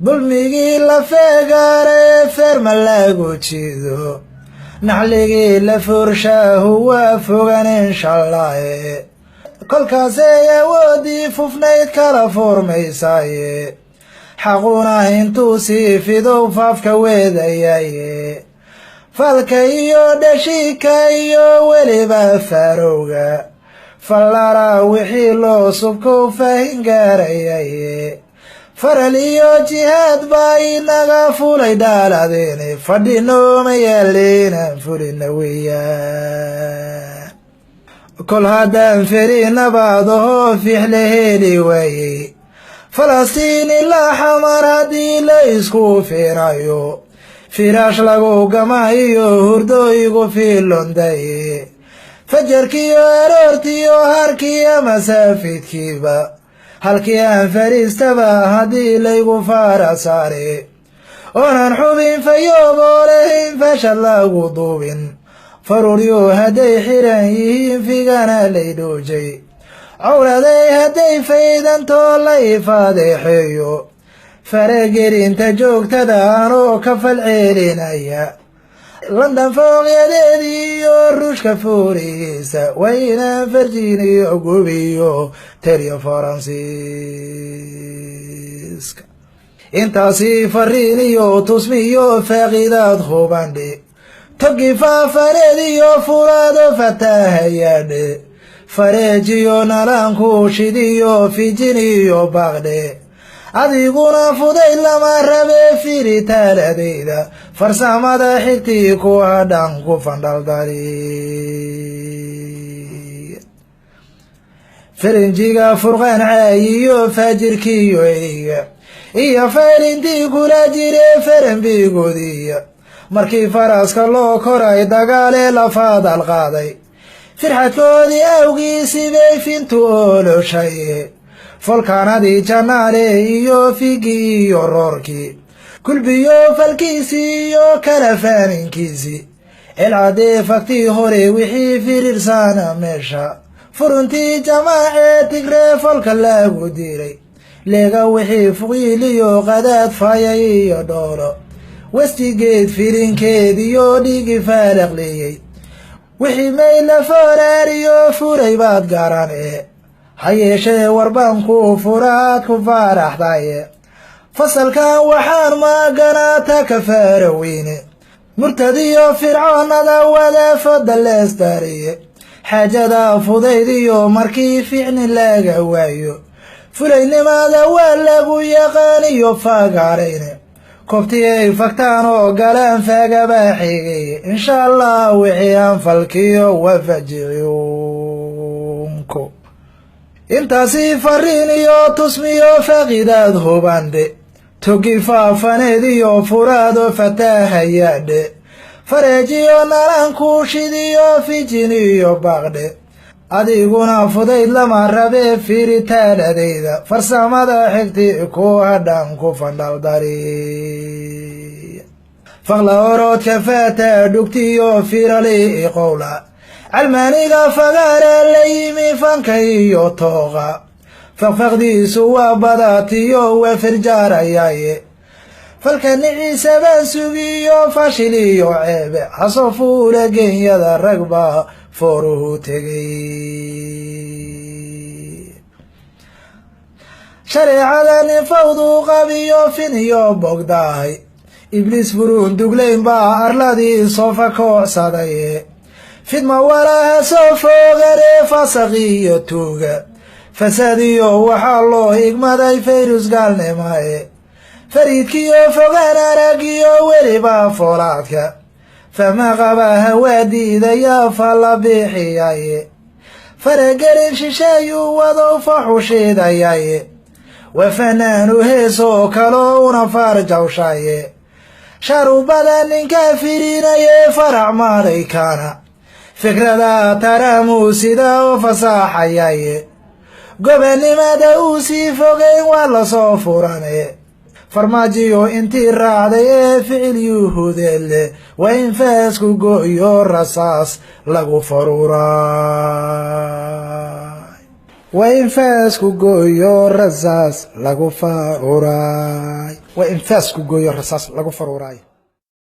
Dulmigii la feegaaree feerma lagu jiido, naxligii la furshaahu waa fogan inshallaye. Kolkaasay awoodii fufnayd kala furmaysaaye, xaquna intuu sii fidow faafka weedayaye. Falka iyo dhashiika iyo weliba farowga fallara wixii loo subkow faahin gaarayaye. Faral iyo jihaad baa inaga fulay dhaaladeene, fadhi nooma yeelinaan fulina weeyaan. Kol haddaan ferinabadahoo fixle heli waayey, Falastiin ilaa Xamar haddii la isku firayo, firaash lagu gama iyo hurdo igu filondaye. Fajarkiyo aroortiyo harkiyo masaafidkiiba halkii aan fariistaba haddii laygu faara saare, oonan xubin fayooboolahayn fashad lagu duubin, faruuryu hadday xiran yihiin figana laydhoojay, cowladay hadday faydantoo la ifaadeexeeyo, faragelinta joogtada anoo ka falceelinaya, London fooqyadeedii iyo Ruushka fuurihiisa waa inaan Farjiniyo gubiyo teryo Faransiiska. Intaasi fariin iyo tusmiyo faaqidaad hubandhe, togi faafareed iyo furaado fatahayaadhe, fareejiyo nalanku shidiyo fijiniyo baaqdhe. Adiguna fuday lama rabe firitaaladayda, farsamada xigtii ku hadhan ku fandhaldari. Farinjiga Furqaan caayiyo faajirkiyo eyga iyo faylintii kula jire faranbigoodiya, markii faraska loo koray dagaale la faadal qaaday, firxadkoodii awgiisibay fintu ooloshaye. Folkaanadii Janaale iyo figi iyo roorkii Kulbiyo falkiisii iyo kala faaninkiisii, Celcadee fagtii hore wixii firiirsaana meesha, furuntii jamaacee Tigree folka lagu diray, Leega wixii fuqyiiliyo qadaad fayay iyo Dhoolo Westigeed filinkeed iyo dhigi faalaqleeyey, wixii mayla fooraariyo furay baad garane. Ha yeeshee warbaanku furaad ku faaraxdaye, fasalkan waxaan maaganaata ka faaroweyne, murtadiyo fircoonada wadaafada leestariye. Xaajada fudaydiyo markii ficni laga waayo, fulaynimada waa lagu yaqaaniyo fagaarayne. Koobtii ay fagtaan oo galaan faagabaa xigay insha Allah, wixii aan falkiyo wafajicunku. Intaasi fariin iyo tusmiyo faaqidaad hubandhe, togi faafaneed iyo furaado fataahayaadhe, fareejiyo nalanku shidiyo fijin iyo baaqdhe. Adiguna fudayd lama rabee firitaaladayda, farsamada xigti ku hadhan ku fandhaldari. Faqla oroodka faata dhugtiyo firali qowla, calmaaniga fagaara la yimi fanka iyo tooqa, faqfaqdiisu waa badatiyo waa firjaarayaye. Falka niciisa baan sugiyo fashil iyo ceebe, hasoo fuula genyada ragba fooruhu tegey. Shareecada nin fawdu qabiyo fin iyo bogdahay, Ibliis furuun duglayn baa arladii soo fakoocsaday. Fidma walaha soo foogare fasaqiyo tuuga, fasaadiyo waxaa loo igmaday fayrus gaalnimae. Fariidkiyo fogaan aragiyo weliba foolaadka, fahma qaba hawaa diidaya falla bixiyaye. Faragelin shisheeyuu wadow faxushiidayaye, waa fanaanu heesoo kaloo una faarjawshaye. Sharubada ninka firinaye farac maadaykana, fikrada taraamuu sida oo fasaaxayaye. Gobonnimada uu sii fogeyn waa lasoo furane, Farmaajiyo intii raacday ee ficil yuhuudeed leh, waa in faasku go'yo rasaas lagu faruuray. Waa in faasku gooyo rasaas lagu faruuraay, waa in faasku gooyo rasaas lagu faruuraay.